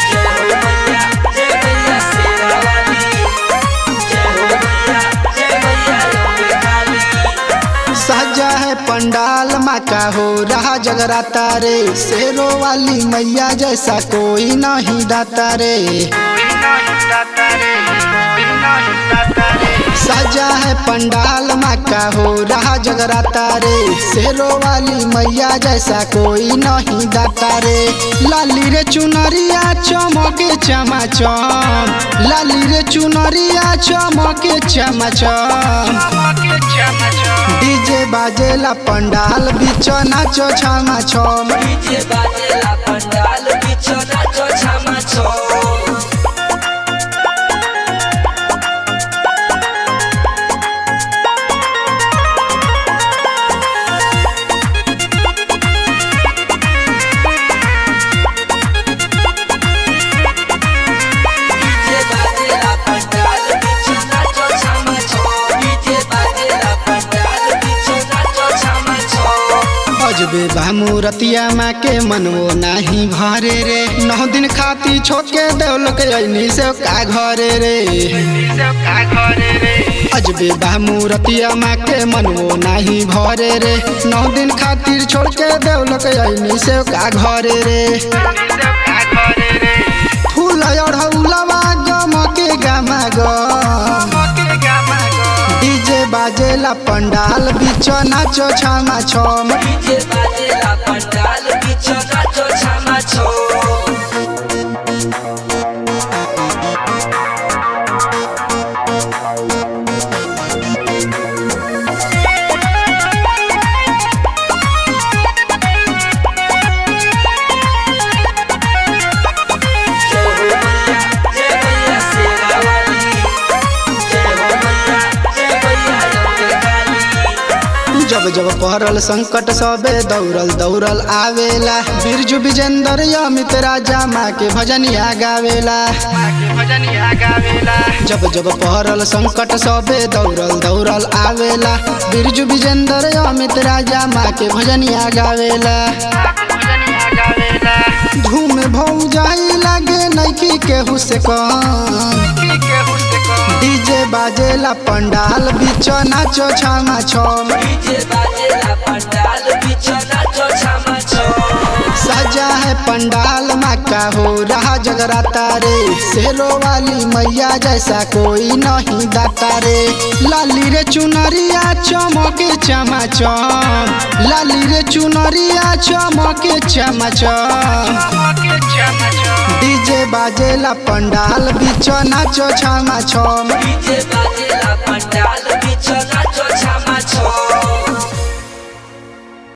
जय हो मैया, जय मैया शेरा वाली। जय हो मैया, जय मैया लंबे काली। सजा है पंडाल माँ का हो रहा जगराता रे, शेरों वाली मैया जैसा कोई नहीं दाता रे। सजा है पंडाल माँ का हो रहा जगराता रे, शेरों वाली मैया जैसा कोई नहीं दाता रे। लाली रे चुनरिया चमके चमाचम, लाली रे चुनरिया चमके चमाचम। डीजे बाजेला पंडाल बीच नाचो छामा छम। डीजे बाजेला पंडाल बीच नाचो छामा छो। डीजे बाजेला पंडाल बीच नाचो छामा छो। डीजे बाजेला पंडाल बीच नाचो छामा छो। अजबे भामुरतिया माँ के मनवो नाही भरे रे, 9 दिन खाती छोके देवलोक ऐनी से का घरे रे। अजबे भामुरतिया माँ के मनवो नाही भरे रे, 9 दिन खातिर छोड़ के देवलोक ऐनी से का घरे रे। फूल अढ़ौलवा गमके गमा गम, डीजे बाजेला पंडाल बीच नाचो छामा छम। डीजे बाजेला पंडाल बीच नाचो छामा छो। जय हो मैया, जय मैया शेरा वाली। जय हो मैया, जय मैया लंबे काली। जब जब पहरल संकट सबे दौड़ल दौड़ल आवेला, बिरजू विजेंद्र अमित राजा माँ के भजनिया गावेला। जब जब पहरल संकट सबे दौड़ल दौड़ल आवेला, बिरजू विजेंद्र अमित राजा माँ के भजनिया गावेला। धूम भौ जाई लागे नैखी केहू से कम, डीजे बाजेला पंडाल बीच नाचो छामा छम। डीजे बाजेला पंडाल बीच नाचो छामा छो। सजा है पंडाल माँ का हो रहा जगराता रे, शेरों वाली मैया जैसा कोई नहीं दाता रे। लाली रे चुनरिया चमके चमाचम, लाली रे चुनरिया चमके चमाचम। डीजे बाजेला पंडाल बीच नाचो छामा छम। डीजे बाजेला पंडाल बीच नाचो छामा छो।